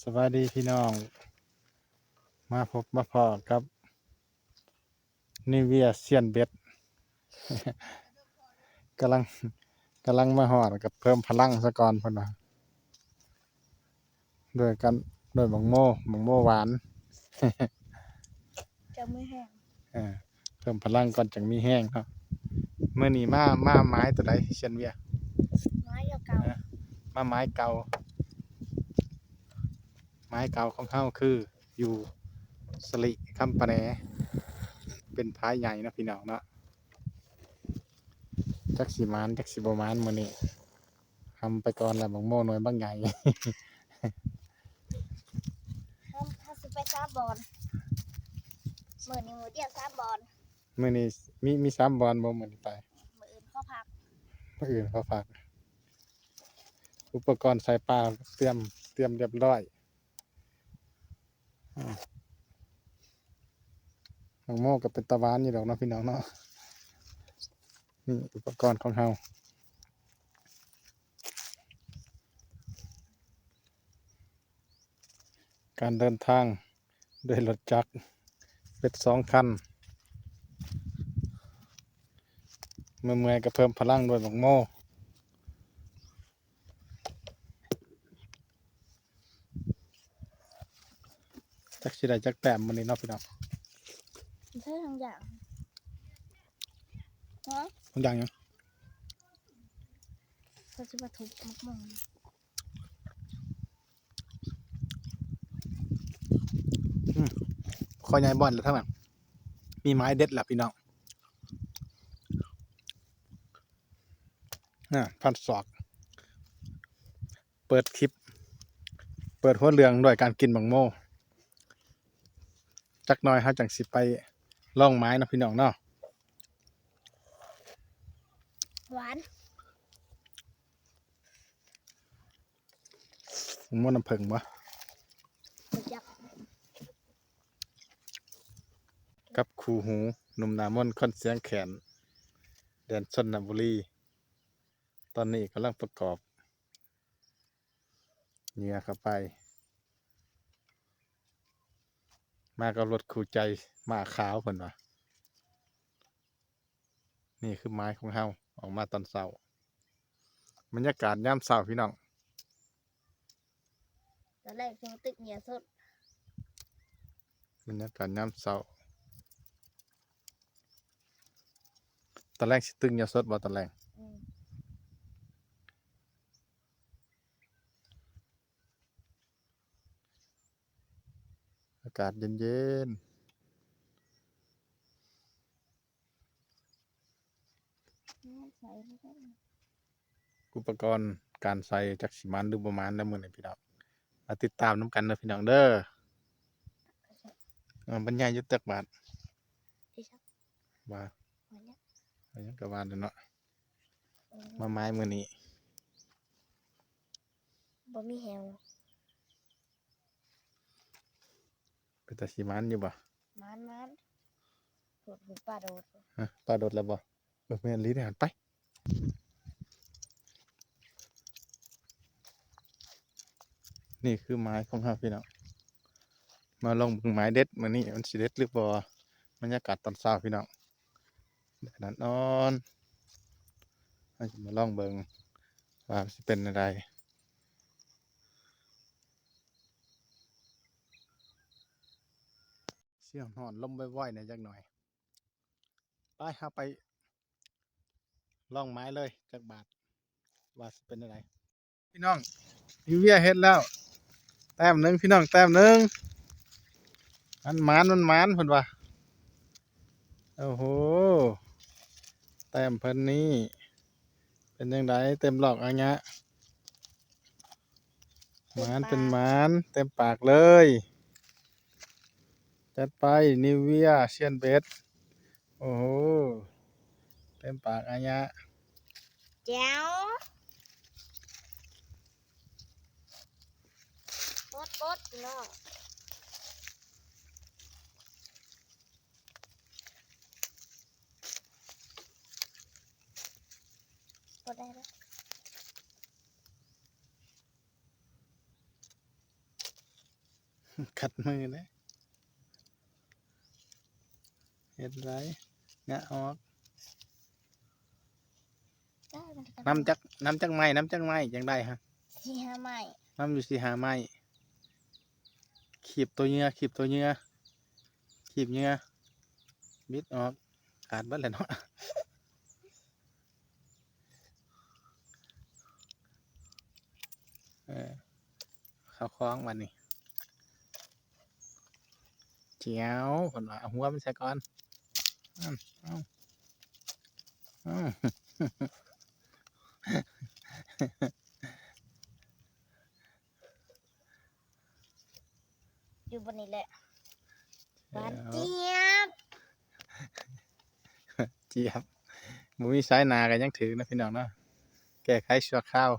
ສະບາຍດີພີ່ນ້ອງ ມາພົບມາພໍ້ກັບນິວເວຍຊຽນເບັດ ກຳລັງ ກຳລັງມາຮອດ ກໍເພີ່ມພະລັງສາກ່ອນເພິ່ນວ່າ ດ້ວຍກັນ ດ້ວຍບັກໂມ ບັກໂມຫວານ ຈະມີແຮງ ເອີ ເພີ່ມພະລັງກ່ອນຈັ່ງມີແຮງເນາະ. ມື້ນີ້ມາ ມາໝາຍໂຕໃດຊຽນເວຍ? ໝາຍເກົ່າ ເອີ ມາໝາຍເກົ່າ. ໝາຍເກົ່າຂອງເຮົາຄືຢູ່ສະລິຄຳປະແນ ເປັນພາຍໃຫຍ່ເນາະພີ່ນ້ອງເນາະ. ຈັກຊິໝານ ຈັກຊິບໍ່ໝານມື້ນີ້ ຫຳໄປກ່ອນລະ ບັກໂມໜ່ວຍບັກໃຫຍ່. ເຮົາ ເຮົາຊິໄປສາມບ່ອນ ມື້ນີ້ມື້ດຽວສາມບ່ອນ. ມື້ນີ້ມີ ມີສາມບ່ອນບໍ່? ມື້ນີ້ໄປ ມື້ອື່ນຂໍພັກ ມື້ອື່ນຂໍພັກ. ອຸປະກອນໃສ່ປ່າຕຽມ ຕຽມຮຽບຮ້ອຍ. ອືມ ບັກໂມກໍເປັນຕາຫວານຢູ່ດອກເນາະພີ່ນ້ອງເນາະ. ນີ້ອຸປະກອນຂອງເຮົາ ການເດີນທາງດ້ວຍລົດຈັກເປັນສອງຄັນ ເມື່ອຍໆກໍເພີ່ມພະລັງດ້ວຍບັກໂມ. ຈັກຊິໄດ້ຈັກແຕ້ມມື້ນີ້ເນາະພີ່ນ້ອງ. ໃຊ້ທາງຢ່າງ ຮະ ທາງຢ່າງຫຍັງ? ເຂົາຊິມາທຸບໝາກມ່ວງ. ອືມ ຂ້ອຍຍ້າຍບ່ອນແລ້ວທາງນັ້ນ ມີໝາຍເດັດແລ້ວພີ່ນ້ອງ. ອ່າ ພັນສອກ ເປີດຄລິບ ເປີດຫົວເລື່ອງດ້ວຍການກິນບັກໂມ. ຈັກໜ່ອຍເຮົາຈັ່ງຊິໄປລອງໝາຍເນາະພີ່ນ້ອງເນາະ. ຫວານ ມ່ວນນ້ຳເຜິ້ງບໍ່? ບໍ່ຈັກ. ກັບຄູ່ຫູ ໜຸ່ມໜ້າມົນ ຄົນສຽງແຂນ ແດນຊົນນະບູລີ. ຕອນນີ້ກຳລັງປະກອບເຫຍື່ອເຂົ້າໄປ. ມາກັບລົດຄູ່ໃຈ ມ້າຂາວເພິ່ນວ່າ. ນີ້ຄືໝາຍຂອງເຮົາ ອອກມາຕອນເຊົ້າ. ບັນຍາກາດຍາມເຊົ້າພີ່ນ້ອງ. ຕອນແລກຊິມາຕຶກເຫຍື່ອສົດ. ບັນຍາກາດຍາມເຊົ້າ. ຕອນແລກຊິຕຶກເຫຍື່ອສົດບໍ່ຕອນແລກ? ອືມ. ອາກາດເຢັນໆ. ອຸປະກອນການໃສ່ຈັກຊິໝານຫຼືບໍ່ໝານແລ້ວມື້ນີ້ພີ່ນ້ອງ. ມາຕິດຕາມນຳກັນເດີພີ່ນ້ອງເດີ. ເອີ ບັນຍາຍຢູ່ຈັກບາດ? ວ່າ ວ່າຫຍັງກໍວ່າແຫຼະເນາະ. ເອີ ມາໝາຍມື້ນີ້ ບໍ່ມີແຮງ. ເປັນຕາຊິໝານຢູ່ບໍ່? ໝານໆ. ໂດດ ປາໂດດ. ຮະ ປາໂດດແລ້ວບໍ່? ເອີ ແມ່ນອີ່ຫຼີເດ້ ຫັ້ນໄປ. ນີ້ຄືໝາຍຂອງເຮົາພີ່ນ້ອງ. ມາລອງເບິ່ງໝາຍເດັດມື້ນີ້ ມັນຊິເດັດຫຼືບໍ່? ບັນຍາກາດຕອນເຊົ້າພີ່ນ້ອງ. ແດດອ່ອນໆ ເຮົາຈະມາລອງເບິ່ງວ່າມັນຊິເປັນແນວໃດ. ສຽງຮ້ອນລົມວອຍໆ ແດ່ຈັກໜ່ອຍ. ໄປ ເຮົາໄປລອງໝາຍເລີຍ ຈັກບາດ ວ່າຊິເປັນແນວໃດ. ພີ່ນ້ອງ ນິວເວຍເຮັດແລ້ວ ແຕ້ມໜຶ່ງ ພີ່ນ້ອງ ແຕ້ມໜຶ່ງ. ມັນໝານ ມັນໝານ ເພິ່ນວ່າ. ໂອ້ໂຫ ແຕ້ມເພິ່ນນີ້ເປັນຈັ່ງໃດ? ເຕັມຫຼອກອາຍະ ໝານເປັນໝານ ເຕັມປາກເລີຍ. ຈັດໄປ ນິວເວຍຊຽນເບັດ. ໂອ້ໂຫ ເຕັມປາກອາຍະ. ແຈ່ວ ປົດໆ ພີ່ນ້ອງ. ບໍ່ໄດ້ແລ້ວ. ກັດມືເດ້ ເຮັດໄດ້ ງະອອກ. ນຳຈັກ ນຳຈັກໄມ້ ນຳຈັກໄມ້ຈັ່ງໄດ້ຮະ? ສີ່ຫ້າໄມ້ ນຳຢູ່ສີ່ຫ້າໄມ້. ຄີບໂຕເຫຍື່ອ ຄີບໂຕເຫຍື່ອ ຄີບເຫຍື່ອ ບິດອອກ ຂາດເບິດແລ້ວເນາະ. ເອີ ເຂົ້າຄອງບັດນີ້ ແຈວ ເພິ່ນວ່າ ເອົາຫົວມັນໃສ່ກ່ອນ. ເອົາ ເອົາ ເອົາ ຢູ່ບ່ອນນີ້ແຫຼະ ຫວານຈຽບ ຈຽບ. ບໍ່ມີສາຍໜ້າກໍຍັງຖືກນະພີ່ນ້ອງເນາະ ແກ້ໄຂຊົ່ວຄາວ.